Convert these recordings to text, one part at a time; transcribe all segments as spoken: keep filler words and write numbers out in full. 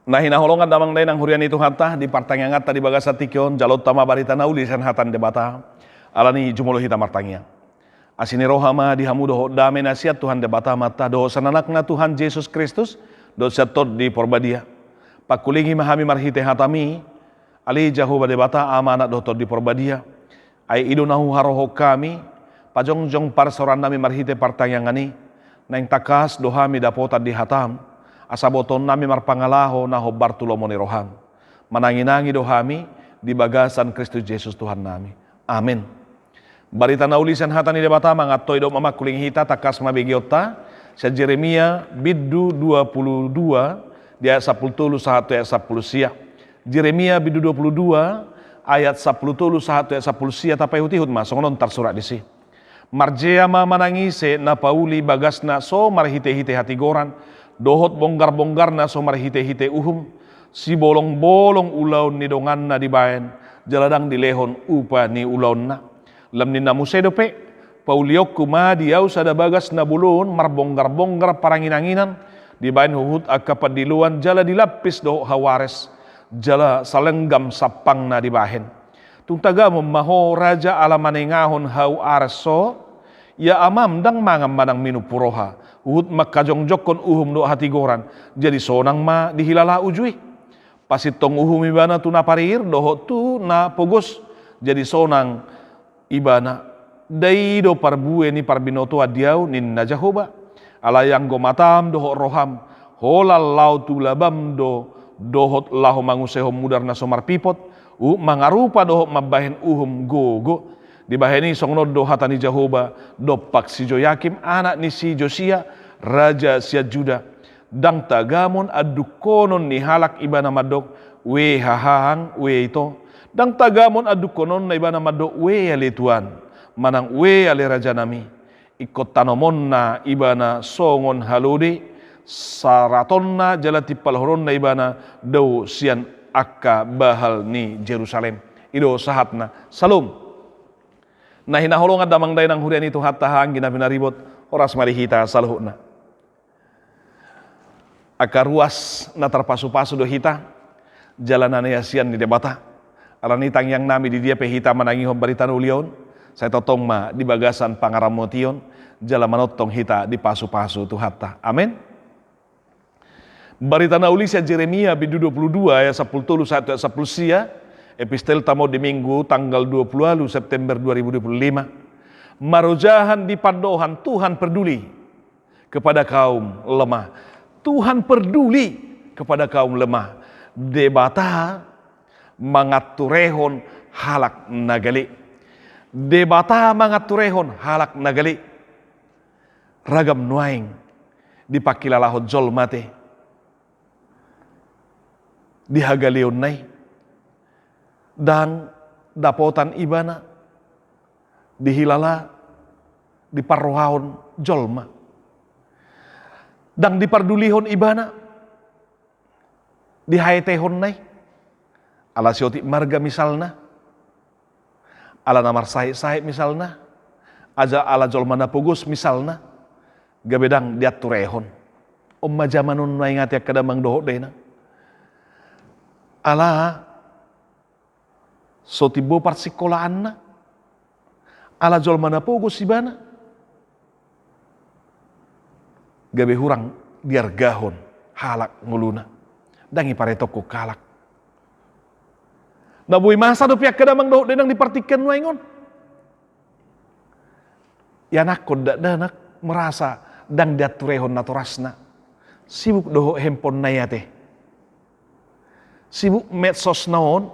Na hinaholongan damang dainang huria ni Tuhanta, di partangianganta di bagasan tingki on, jaloonta ma barita na uli sian hata ni Debata. Alani i jumolo hita martangiang. Asi ni roha ma di hamu dohot dame na sian Tuhan Debata Amanta dohot sian Anakna Tuhan Jesus Kristus, dohot sian Tondi Porbadia. Pangkulingi ma hami marhite hataMi, ale Jahowa Debata, Ama, Anak dohot Tondi Porbadia. Ai i do na huharohon hami, pajongjong parsaorannami marhite partangiangan i, naeng tangkas do hami dapotan di hataM, asa botoonnami marpangalaho na hombar tu lomo ni rohaM. Mananginangi do hami di bagasan Kristus Jesus Tuhannami. Amen. Barita na uli sian hata ni Debata mangantoi dohot mamangkulingi hita, tangkas ma begeonta, sian Jeremia bindu dua pulu dua, di ayat sampulu tolu sahat tu ayat sampulu sia. Jeremia bindu dua pulu dua, ayat sampulu tolu sahat tu ayat sampulu sia, tapaihutihut ma, songon on tarsurat disi. Marjea ma manang ise na pauli bagasna so marhitehite hatigoran, dohot bonggar-bonggarna so marhitehite uhum, sibolong-bolong ulaon ni donganna dibaen, jala ndang dilehon upa ni ulaonna. Lam ninna muse dope, paulionku ma di ahu sada bagas na bolon marbonggar-bonggar paranginanginan, dibaen huhut angka pandiloan jala dilampis dohot hau ares, jala salenggam sampangna dibahen. Tung tagamon ma ho raja ala manengahon hau ares so, ia amam ndang mangan manang minum puroha, huhut mangkajongjongkon uhum dohot hatigoran, jadi sonang ma dihilala uju i. Pasintong uhum ibana tu na parir dohot tu na pogos, jadi sonang ibana. Ndai do parbue ni parbinotoan di ahu, ninna Jahowa. Alai anggo matam dohot roham holan laho tu labam do, dohot laho mangusehon mudar na so marpipot, huhut mangarupa dohot mambahen uhum gogo. Dibahen i songon on do hata ni Jahowa dompak si Joyakim, anak ni si Josia, raja sian Juda. Ndang tagamon andungkonon ni halak ibana mandok, ue hahang, ue ito. Ndang tagamon andungkononna ibana mandok, ue ale tuan, manang ue ale rajanami. Ingkon tanomonna ibana songon halode, saratonna jala timpalhononna ibana dao sian angka bahal ni Jerusalem. I do sahatna. Salom. Na hinaholongan damang dainang huria ni Tuhanta, anggi na pinaribot, horas ma di hita saluhutna. Angka ruas na tarpasupasu do hita, jala na niasian ni Debata. Alani i tangiangnami di dia pe hita manangihon barita na uli on, sai tongtong ma di bagasan pangaramotion, jala manongtong hita dipasupasu Tuhanta. Amen. Barita na uli sian Jeremia bindu dua pulu dua ayat sampulu tolu sahat tu ayat sampulu sia, epistelta ma on di Minggu tanggal dua pulu ualu September dua ribu dua pulu lima. Marojahan di pandohan, Tuhan peduli kepada kaum lemah. Tuhan peduli kepada kaum lemah. Debata manganturehon halak na gale. Debata manganturehon halak na gale. Ragam nuaeng dipangkilalahon jolma ate di hagaleonna i. Ndang dapotan ibana dihilala, diparrohahon jolma. Ndang dipardulihon ibana di haetehonna i. Ala siotik marga misalna, ala na marsahit-sahit misalna, aja ala jolma na pogos misalna, gabe ndang dianturehon. On ma jaman on nuaeng ate angka damang dohot dainang. Ala so timbo parsikolaanna, ala jolma na pogos ibana, gabe hurang diargahon halak ngoluna. Ndang iparetongkon halak. Na boi masa dope angka damang dohot dainang di partingkian nuaeng on. Ianakhon dakdanak merasa ndang dianturehon natorasna. Sibuk dohot handphonena i ate. Sibuk medsosna on,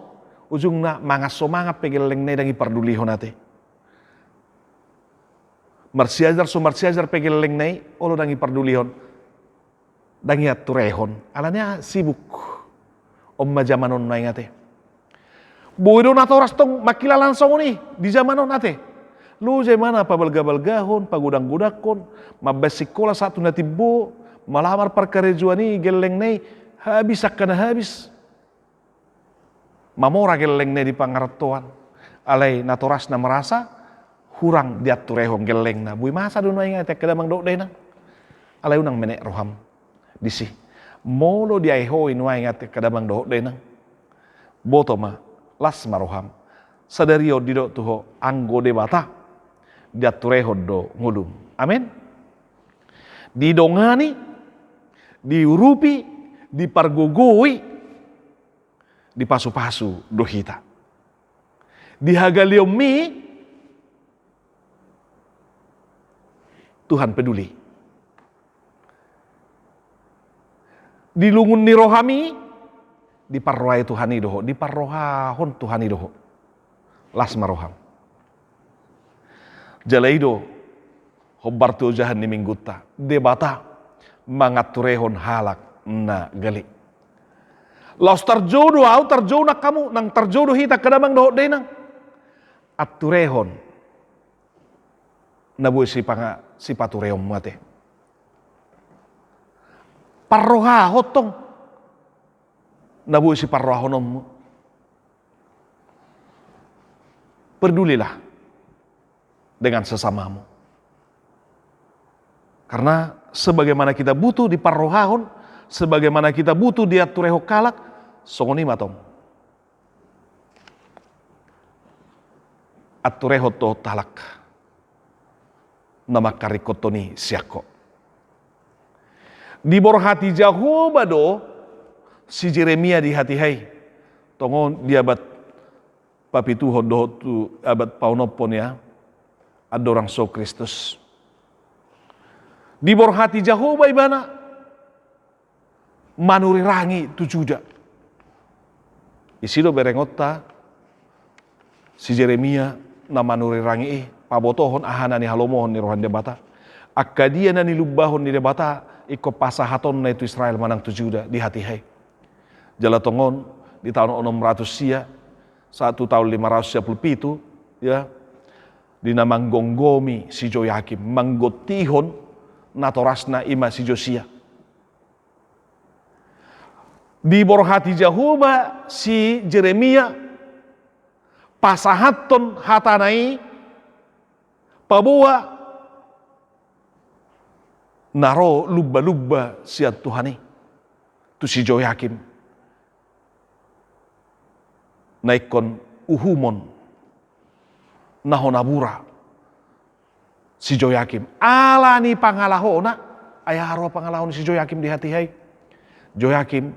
ujungna mangan so mangan pe gellengna i ndang ipardulihon ate. Marsiajar so marsiajar pe gellengna i, olo ndang ipardulihon. Ndang ianturehon. Alani aha? Sibuk. On ma jaman on nuaeng ate. Boi do natoras tong mangkilala na songon i di jaman on ate. Loja ibana pabalgabalgahon, pagodanggodangkon, mambaen sikola sahat tu na timbo, malamar parkarejoan i gellengna i, habis angka na habis. Mamora gellengna i di pangarantoan. Alai natorasna merasa hurang dianturehon gellengna. Boi masa do nuaeng ate angka damang dohot dainang. Alai unang menek roham disi. Molo diaihoi nuaeng, angka damang dohot dainang, boto ma, las ma roham. Sadari on didok tu ho, anggo Debata, dianturehon do ngolum. Amen. Didongani, diurupi, dipargogoi, dipasupasu do hita. Di hagaleonmi Tuhan peduli. Di lungun ni rohami, diparrohai Tuhan i do ho, diparrohahon Tuhan i do ho. Las ma roham. Jala i do hombar tu ojahan ni Minggunta, Debata manganturehon halak na gale. Laos tarjou do ahu, tarjou nang hamu, nang tarjou do hita angka damang dohot dainang. Anturehon na boi sipanga-, sipatureonmu ate. Parrohahon tong na boi siparrohahononmu. Pedulilah dengan sesamamu. Karena sebagaimana kita butuh diparrohahon, sebagaimana kita butuh dianturehon halak, songon i ma tong. Anturehon do halak na mangkaringkothon i sian ho. Diborhati Jahowa do si Jeremia di hatiha i. Tongon di abad papituhon dohot tu abad paonomhon ia, andorang so Kristus. Diborhati Jahowa ibana manurirangi tu Juda. Disi do berengonta si Jeremia na manurirangi i, pabotohon aha na nihalomohon ni roha ni Debata. Angka dia na nilumbahon ni Debata ingkon pasahatonna i tu Israel manang tu Juda di hatiha i. Jala tongon di taon onom ratus sia, sahat tu taon lima ratus sia pulu pitu, ya, di na manggomgomi si Joyakim, manggontihon natorasna i ma si Josia. Diborhati Jahowa si Jeremia pasahathon hatana i, paboa na ro lumbalumba sian Tuhan i tu si Joyakim. Na ingkon uhumon na hona bura si Joyakim ala ni pangalahona. Ai aha ro pangalaho ni si Joyakim di hatiha i? Joyakim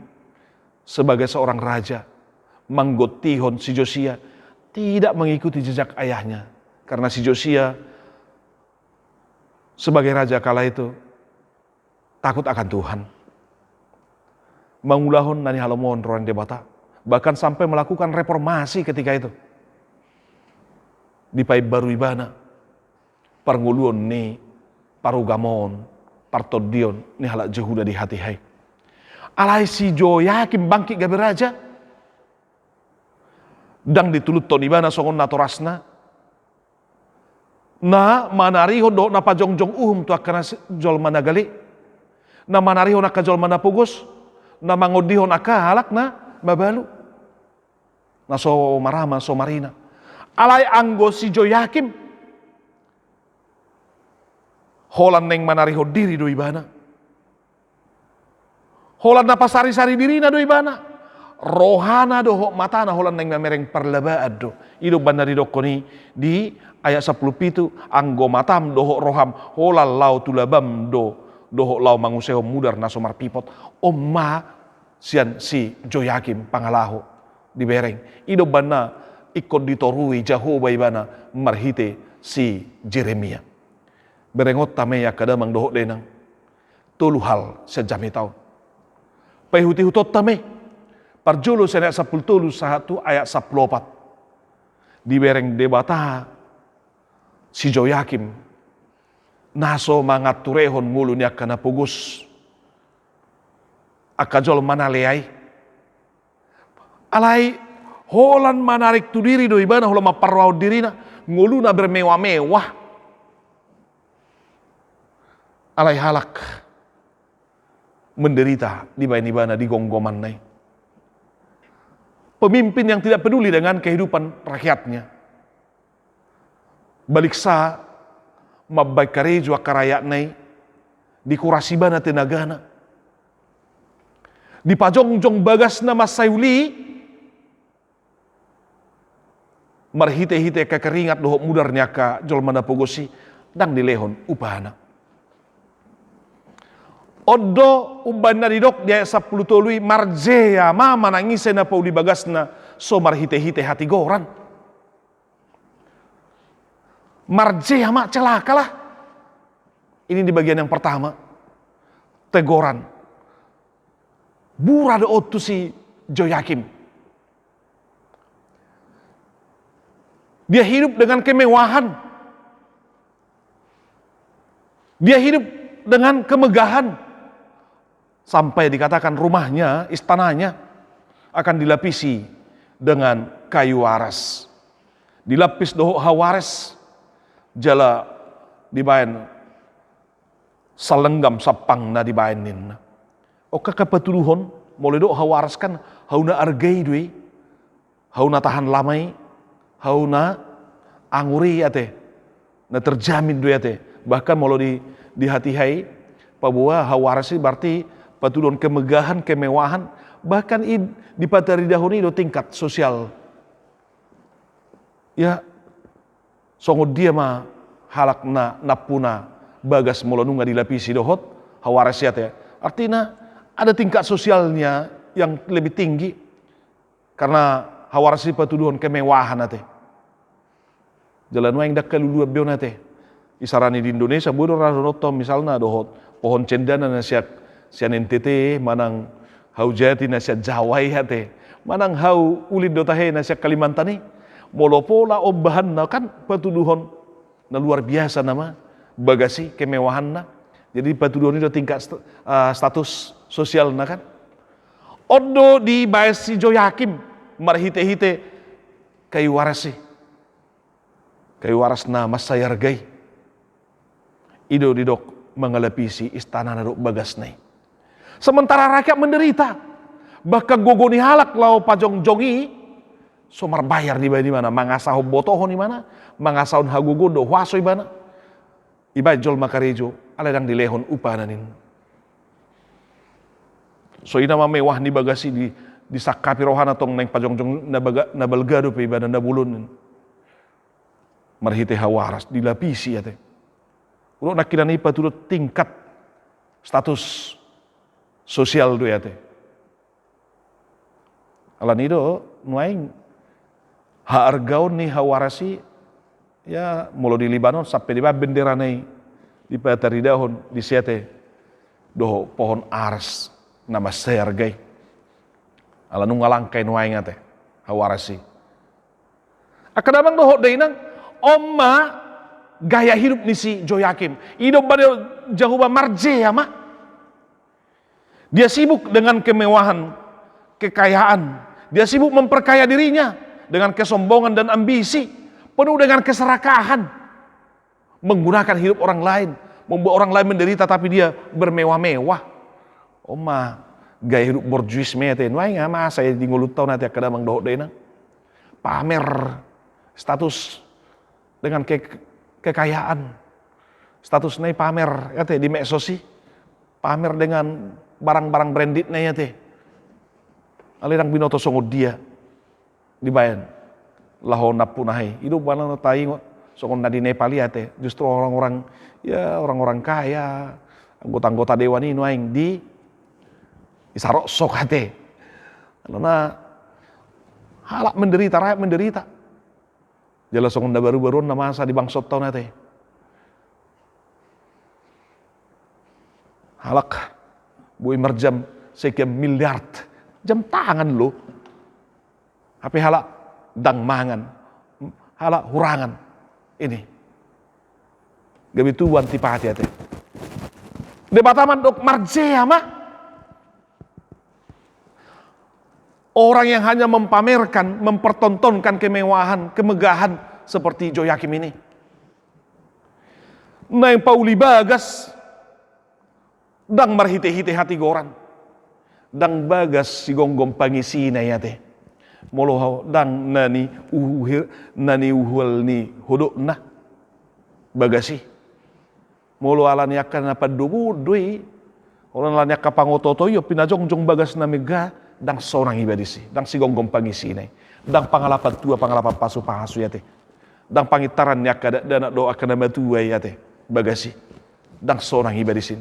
sebagai seorang raja manggontihon si Josia tidak mengikuti jejak ayahnya. Karena si Josia sebagai raja kala itu takut akan Tuhan. Mangulahon na nihalomohon roha ni Debata. Bahkan sampai melakukan reformasi ketika itu. Dipaimbaru ibana parngoluon ni parugamoon, partondion ni halak Jehuda di hatiha i. Alai si Joyakim bangkit gabe raja. Ndang dituluthon ibana songon natorasna na manarihon dohot na pajongjong uhum tu angka na si-, jolma na gale, na manarihon angka jolma na pogos, na mangondihon angka halak na mabalu, na so marama, so marina. Alai anggo si Joyakim, holan naeng manarihon diri do ibana. Holan na pasarisari dirina do ibana. Rohana dohot matana holan naeng mamereng parlabaan do. I do umbahen na didokkon i di ayat sampulu pitu, anggo matam dohot roham holan laho tu labam do, dohot laho mangusehon mudar na so marpipot. On ma sian si Joyakim pangalaho dibereng. I do umbahen na ingkon ditorui Jahowa ibana marhite si Jeremia. Berengonta ma i angka damang dohot dainang. Tolu hal sian jamita on. Paihuthonta ma i. Parjolo sian ayat sampulu tolu sahat tu ayat sampulu opat. Dibereng Debata si Joyakim na so manganturehon ngolu ni angka na pogos, angka jolma na lea i. Alai holan manarik tu diri do ibana, holan mamparrohahon dirina, ngoluna bermewah-mewah. Alai halak menderita dibahen ibana di gomgomanna i. Pemimpin yang tidak peduli dengan kehidupan rakyatnya. Baliksa mambahen karejo angka rakyatna i, dikuras ibana tenagana. Dipajongjong bagasna mansai uli, marhitehite kekeringat dohot mudar ni angka jolma na pogos i, ndang dilehon upahana. On do umbahen na didok di ayat sampulu tolu i, marjea ma manang ise na pauli bagasna so marhitehite hatigoran. Marjea ma, celakalah. Ini di bagian yang pertama. Tegoran. Bura do on tu si Joyakim. Dia hidup dengan kemewahan. Dia hidup dengan kemegahan. Sampai dikatakan rumahnya, istananya akan dilapisi dengan kayu aras. Dilapis dohot hau aras, jala dibaen salenggam sampang na dibaen ninna. Oka ka patuduhon, molo didok hau aras kan, hau na arga i do i, hau na tahan lama i, hau na anggur i ate, na terjamin do i ate. Bahkan molo di, di hatiha i, paboa hau aras i berarti patuduhon kemegahan, kemewahan, bahkan i dipataridahon i do tingkat sosial. Ya, songon dia ma halak na nampuna bagas molo nunga dilapisi dohot hau aras i ate. Artinya ada tingkat sosialnya yang lebih tinggi. Karena hau aras i patuduhon kemewahan ate. Jala nuaeng ndang haluluan be on ate. Isarani di Indonesia, boi do ra dohononta misalna dohot pohon cendana na sian, sian N T T, manang hau jati na sian Jawa i ate. Manang hau ulin do tahe na sian Kalimantan i. Molo pola on bahanna kan patuduhon na luar biasa nama bagas i kemewahanna. Jadi patuduhon i do tingkat st-, ah, status sosialna kan. On do dibaen si Joyakim marhitehite kayu aras i. Kayu aras na mansai arga i. I do didok mangalapisi istanana dohot bagasna i. Sementara rakyat menderita. Bahkan gogo ni halak laho pajongjong i so marbayar dibaen ibana, mangasahon botohon ibana, mangasahon hagogoon dohot huaso ibana. Ibaen jolma karejo, alai ndang dilehon upahana ninna. So i nama mewah ni bagas i di, disangkapi rohana tong naeng pajongjong na baga-, na balga dope ibana na bolon ninna. Marhite hau aras, dilapisi ate. Olo nangkinan i patuduhon tingkat status sosial do i ate. Alani do nuaeng haargaon ni hau aras i, ya, molo di Libanon sampe dibaen benderana i dipataridahon disi ate dohot pohon aras na mansai arga i. Ala nunga langka i nuaeng ate hau aras i. Angka damang dohot dainang, on ma gaya hidup ni si Joyakim. I do umbahen didok Jahowa marjea ma. Dia sibuk dengan kemewahan, kekayaan. Dia sibuk memperkaya dirinya dengan kesombongan dan ambisi, penuh dengan keserakahan, menggunakan hidup orang lain, membuat orang lain menderita tapi dia bermewah-mewah. On ma gaya hidup borjuis ma ate, nuaeng ma asa i di ngolunta on ate angka damang dohot dainang. Pamer status dengan ke-, kekayaan. Statusna i pamer ate di medsos i. Pamer dengan barang-barang branded na i ate. Alai ndang binoto songon dia dibaen laho nampuna i. I do umbahen na taingot songon na di Nepal i ate, justru orang-orang, ya, orang-orang kaya, anggota-anggota dewan i nuaeng di, disaroksok ate. Alana halak menderita, rakyat menderita. Jala songon na baru-baru on na masa di bangsonta on ate. Halak boi marjam sekian miliar, jam tangan lo. Hape halak ndang mangan, halak hurangan. Ini. Gabe tubu antipati ate. Debata mandok marjea ma. Orang yang hanya mempamerkan, mempertontonkan kemewahan, kemegahan seperti Joyakim ini. Naeng pauli bagas, ndang marhite-hite hatigoran. Ndang bagas sigomgom pangisina i ate. Molo ndang na niuhir-, na niuhal ni hodokna bagas i. Molo ala ni angka na pandomu do i, Olo, ala ni angka pangoto-oto i, pinajongjongi bagasna mega, ndang sonang iba disi, ndang sigomgom pangisina i. Ndang pangalapan tua, pangalapan pasupasu i ate. Ndang pangintaran ni angka dakdanak dohot angka na matua i ate, bagas i. Ndang sonang iba disi.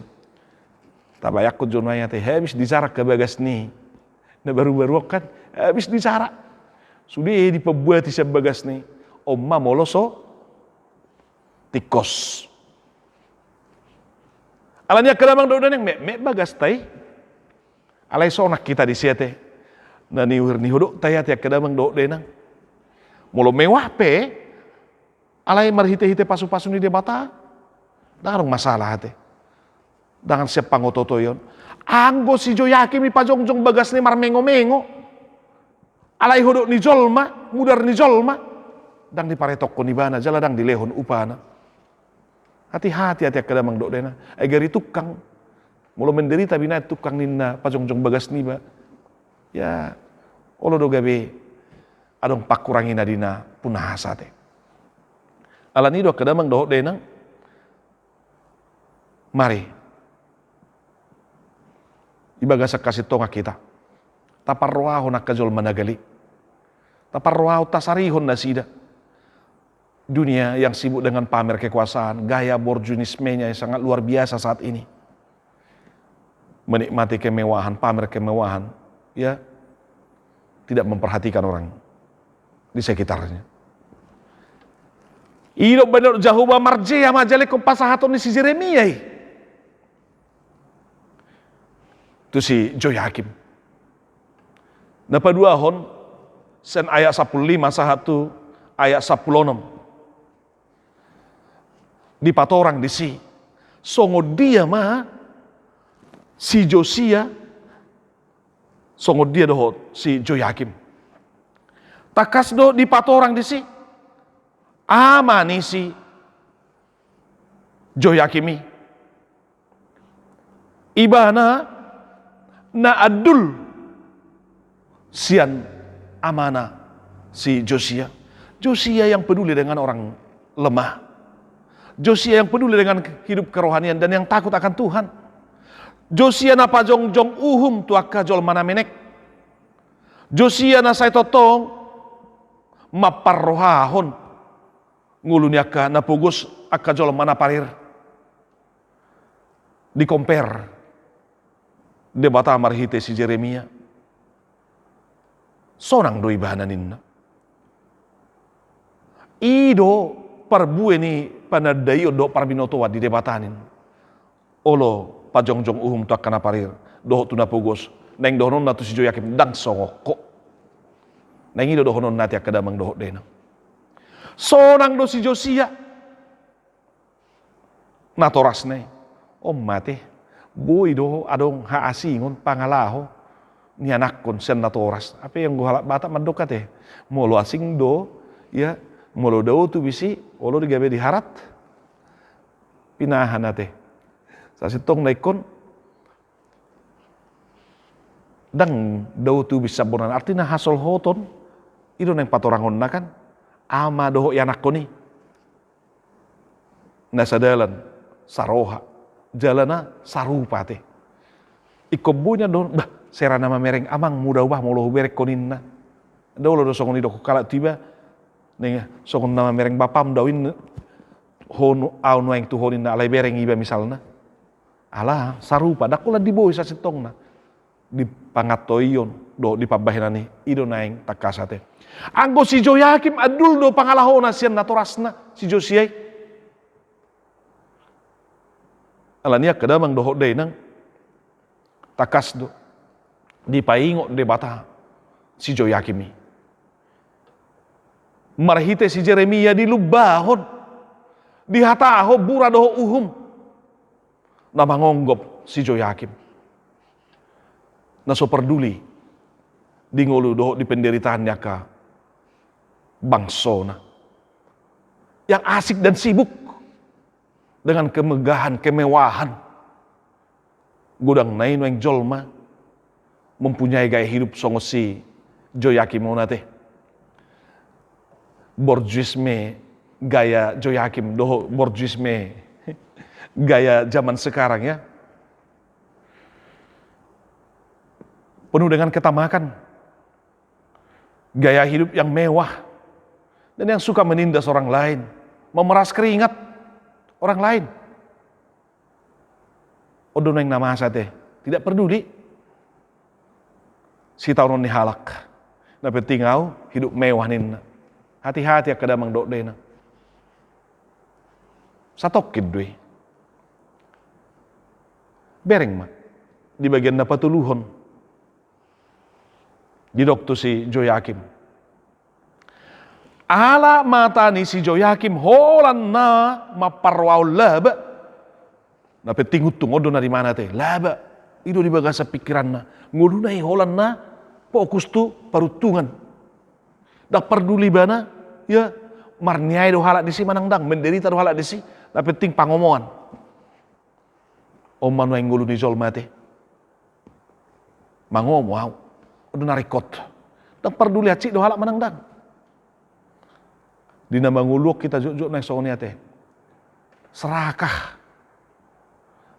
Tabayangkon jo nuaeng ate, habis dijarak angka bagas ni na barubaru on kan, habis dijarak. Sude dipambuati sian bagas ni, on ma molo so tingkos. Ala ni angka damang dohot dainang, metmet bagasta i. Alai sonang hita disi ate. Na niuhir ni hudok ta i ate angka damang dohot dainang. Molo mewah pe, alai marhite-hite pasupasu ni Debata, ndang adong masalah ate. Ndang sian pangoto-oto i on. Anggo si Joyakim i pajongjong bagasna i marmengomengo, alai hudok ni jolma, mudar ni jolma, ndang diparetokkon ibana, jala ndang dilehon upana. Hati-hati ate angka damang dohot dainang. Ai gari tungkang. Molo menderita binaen tungkang ninna pajongjong bagas niba, ya, olo do gabe adong pangkurangina di na punasa ate. Ala ni i do angka damang dohot dainang. Mari, di bagasan hasintongan hita, taparrohahon angka jolma na gale i. Taparrohahon, tasarihon nasida. Dunia yang sibuk dengan pamer kekuasaan, gaya borjuismenya yang sangat luar biasa saat ini. Menikmati kemewahan, pamer kemewahan, ya, tidak memperhatikan orang di sekitarnya. I do umbahen on Jahowa marjea manjalekhon pasahaton ni si Jeremia i tu si Joyakim. Na paduahon, sian ayat sampulu lima sahat tu ayat sampulu onom. Dipatorang disi songon dia ma si Josia, songon dia dohot si Joyakim. Tangkas do dipatorang disi ama ni si Joyakim i. Ibana na andul sian amana si Josia. Josia yang peduli dengan orang lemah. Josia yang peduli dengan hidup kerohanian dan yang takut akan Tuhan. Josia na pajongjong uhum tu angka jolma na menek. Josia na sai tongtong mamparrohahon ngolu ni angka na pogos, angka jolma na parir. Di-compare Debata marhite si Jeremia. Sonang do ibana ninna. I do parbue ni panandaion dohot parbinotoan di Debata ninna. Olo pajongjong uhum tu angka na parir dohot tu na pogos. Naeng dohononna tu si Joyakim, ndang songon ho. Naeng i do dohononna ate angka damang dohot dainang. Sonang do si Josia. Natorasna i, on ma ate, boi do adong haasingon pangalaho ni anakkon sian natoras. Hape anggo halak Batak mandok ate, molo asing do, ya, molo dao tubis i, olo di gabe diharat. Pinahan ate. Sasintongna ingkon ndang dao tubis sambonan, artina hasolhoton. I do naeng patorangonna kan, ama dohot ianakkon i. Na sadalan, saroha, jala na sarupa ate. Ingkon boi nian dohon, bah, sera na mamereng amang, mudao bah molo hubereng ho ninna. Ndang olo do songon i dohot halak tu iba, ninna, songon na mamereng bapam do au ninna, ho nu-, au nuaeng tu ho ninna, alai bereng iba misalna. Ala sarupa, ndang holan diboi sasintongna. Di pangantoion dohot di pambahenan i, i do naeng tangkas ate. Anggo si Joyakim andul do pangalahona sian natorasna si Josia i. Ala ni i angka damang dohot dainang, tangkas do dipaingot Debata si Joyakim i. Marhite si Jeremia dilumbahon, dihatahon bura dohot uhum na mangonggop si Joyakim, na so parduli di ngolu dohot di penderitaan ni angka bangsona, yang asik dan sibuk dengan kemegahan, kemewahan. Godang nai nuaeng jolma mempunyai gaya hidup songon si Joyakim on ate. Borjuisme gaya Joyakim dohot borjuisme gaya zaman sekarang, ya. penuh dengan ketamakan, gaya hidup yang mewah, dan yang suka menindas orang lain, memeras keringat orang lain. On do naeng na masa te, tidak peduli sitaonon ni halak. Na penting au hidup mewah ninna. Hati-hati angka damang dohot dainang. Satongkin do i. Bereng ma di bagian na patoluhon. Didok tu si Joyakim. Ala mata ni si Joyakim holan na mamparrohahon laba. Na penting untung on do na di mana te, laba. I do di bagasan pikiranna. Ngoluna i holan na fokus tu paruntungan. Ndang parduli ibana, ya, marniai do halak disi manang ndang, menderita do halak disi, na penting pangomoan. On ma nuaeng ngolu ni jolma te. Mangomo au. On do na ringkot. Ndang parduli hansit do halak manang ndang. Di na mangolu on hita jotjot naeng songon i ate. Serakah.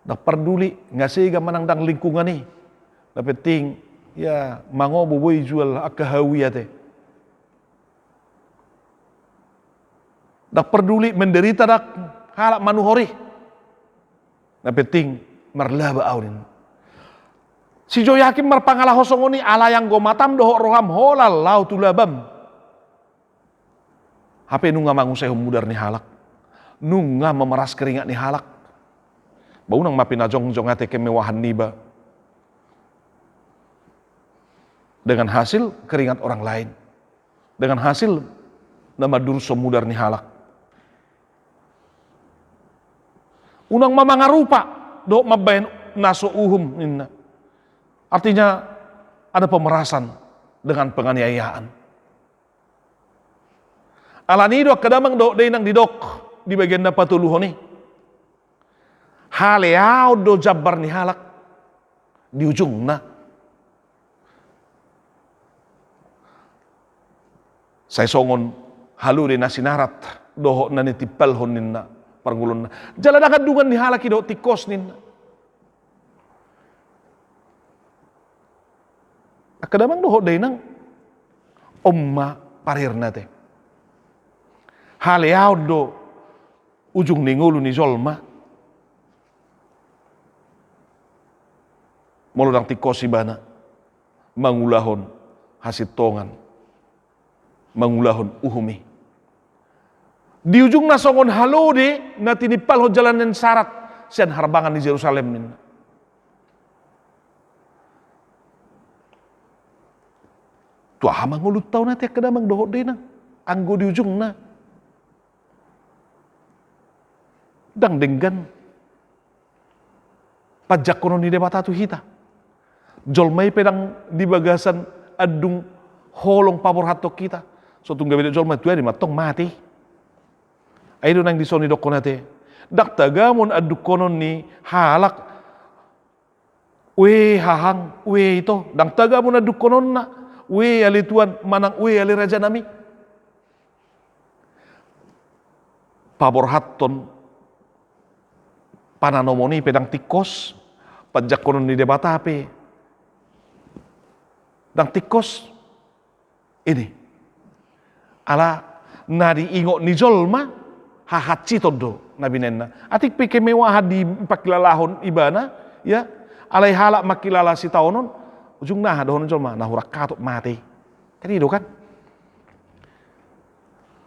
Ndang parduli, nga sega manang ndang lingkungan i. Na penting, ya, mangomo boi jual angka hau i ate. Ndang parduli menderita ndang halak manuhor i. Na penting marlaba au ninna. Si Joyakim marpangalaho songon i, alai anggo matam dohot roham holan laho tu labam. Hape nunga mangusaihon mudar ni halak. Nunga mameras keringat ni halak. Ba unang ma pinajongjong ate kemewahan niba dengan hasil keringat orang lain. Dengan hasil na mandurushon mudar ni halak. Unang ma mangarupa dohot mambahen na so uhum ninna. Artinya ada pemerasan dengan penganiayaan. Alani i do angka damang dohot dainang didok di bagian na patoluhon i. Haleaon do jambar ni halak di ujungna. Sai songon halode na sinarat dohot na nitimpalhon ninna parngoluonna. Jala ndang andungan ni halak i dohot tingkos ninna. Angka damang dohot dainang, on ma parirna te. Haleaon do ujung ni ngolu ni jolma. Molo ndang tingkos ibana mangulahon hasintongan, mangulahon uhum i. Di ujungna songon halode na tinimpalhon jala na sinarat sian harbangan ni Jerusalem ninna. Tu aha ma ngolunta on ate angka damang dohot dainang anggo di ujungna ndang denggan panjangkonon ni Debata tu hita. Jolma i pe ndang di bagasan andung holong paborhathon hita. So tung gabe didok jolma tu aha i ma tong mate. Ai do naeng dison didokkon ate. Ndang tagamon andungkonon ni halak. Ue hahang, ue ito, ndang tagamon andungkononna, ue ale tuan manang ue ale rajanami. Paborhathon pananomon i pe ndang tingkos, panjangkonon ni Debata pe ndang tingkos. Ini. Ala na diingot ni jolma, hahansiton do na binaenna. Atik pe kemewahan dipangkilalahon ibana, ya, alai halak mangkilala sitaonon, ujungna aha dohonon jolma, na hurang hatop mate. Kan i do kan?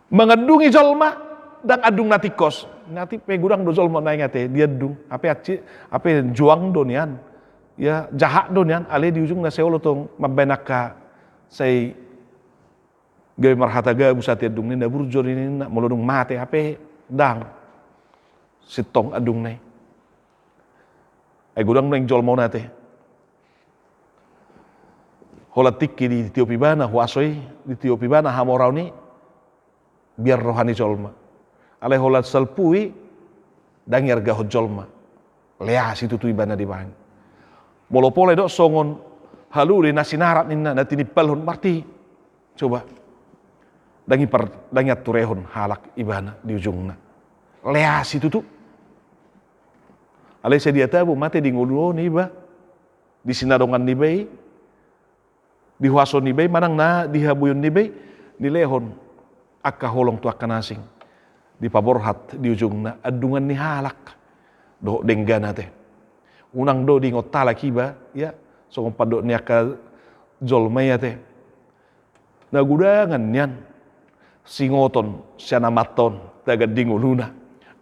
Mangandungi jolma, ndang andung na tingkos. Atik pe godang do jolma naeng ate diandung, hape hansit, hape juang do nian. Ya, jahat do nian, alai di ujungna sai olo tong mambaen angka sai gabe marhata gabus ate andungna, na burju do ninna, molo dung mate hape ndang sintong andungna i. Ai godang naeng jolma on ate. Holan tingki ditiop ibana huaso i, ditiop ibana hamoraon i, biar roha ni jolma. Alai holan salpu i, ndang iargahon jolma. Leas i tutu ibana dibaen. Molo pola didok songon halode na sinarat ninna, na tinimpalhon marti. Coba. Ndang i par, ndang i anturehon halak ibana di ujungna. Leas i tutu. Alai sadia tabo mate di ngolu on iba. Di sinadongan niba i, Di huaso niba i manang na di habuion niba i nilehon angka holong tu angka na asing. Dipaborhat di ujungna andungan ni halak dohot denggan ate. Unang do diingot halak iba, ya, songon pandok ni angka jolma i ate. Na godangan nian singoton sian amanta on tagan di ngoluna,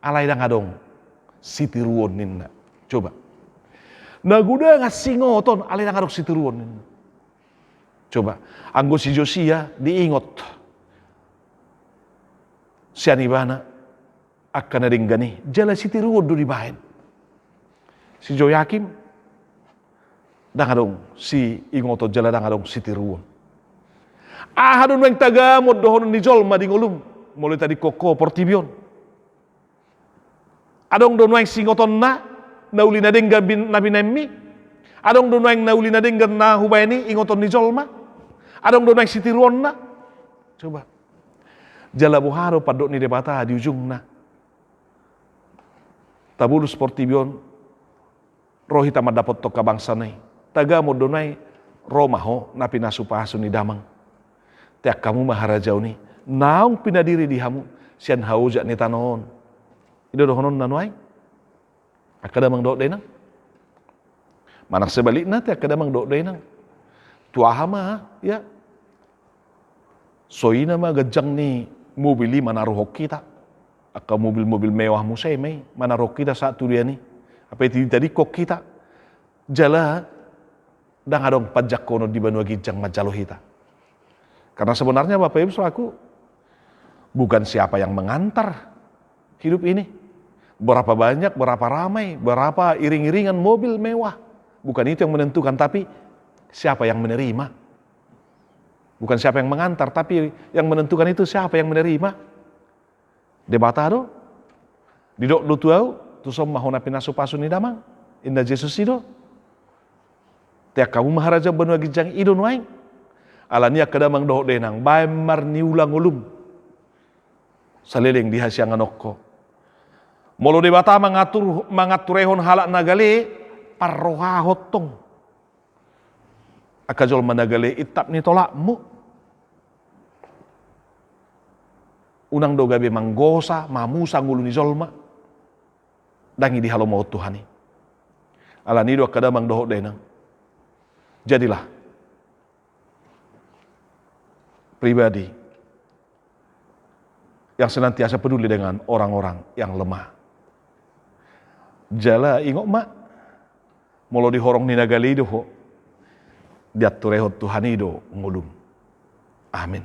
alai ndang adong sitiruon ninna. Coba. Na godangan singoton alai ndang adong sitiruon ninna. Coba, anggo si Josia diingot sian ibana angka na denggan i, jala sitiruon do dibaen. Si Joyakim, ndang adong siingoton jala ndang adong sitiruon. Aha do nuaeng tagamon dohonon ni jolma di ngolum, molo tadingkon ho portibi on? Adong do nuaeng singotonna na uli na denggan bin-, na binaenmi? Adong do nuaeng na uli na denggan na hubaen i ingoton ni jolma? Adong do nuaeng sitiruonna? Coba. Jala boha do pandok ni Debata di ujungna? Tabolus portibi on, ro hita mandapothon angka bangsana i. Tagamon do nuaeng, ro ma ho na pinasupasu ni damang. Teang hamu ma harajaon i naung pinadiri di hamu sian haojak ni tano on. I do dohononna nuaeng, angka damang dohot dainang. Manang sebalikna ate, angka damang dohot dainang, tu aha ma, ya, so ina ma ganjang ni mobil i manaruhon hita. Angka mobil-mobil mewah muse ma i manaruhon hita sahat tu dia ni. Ape tadingkon hita? Jala ndang adong panjangkonon di banua ginjang manjalo hita. Karena sebenarnya, Bapak Ibu Saudaraku, bukan siapa yang mengantar hidup ini. Berapa banyak, berapa ramai, berapa iring-iringan mobil mewah. Bukan itu yang menentukan, tapi siapa yang menerima. Bukan siapa yang mengantar, tapi yang menentukan itu siapa yang menerima. Debata do. Didok do tu ahu, tuson ma ho na pinasupasu ni damang. Inna Jesus i do. Teang hamu ma harajaon banua ginjang i do nuaeng. Alani i angka damang dohot dainang, baen marniula ngolum saleleng di hasiangan on ho. Molo Debata mangatur, manganturehon halak na gale, parrohahon tong. Angka jolma na gale intap ni tolapmu. Unang do gabe manggosa, mamusa ngolu ni jolma. Ndang i dihalomohon Tuhan i. Alani i do angka damang dohot dainang, jadilah pribadi yang senantiasa peduli dengan orang-orang yang lemah. Jala ingot ma, molo di horong ni na gale i do ho, dianturehon Tuhan i do ngolum. Amin.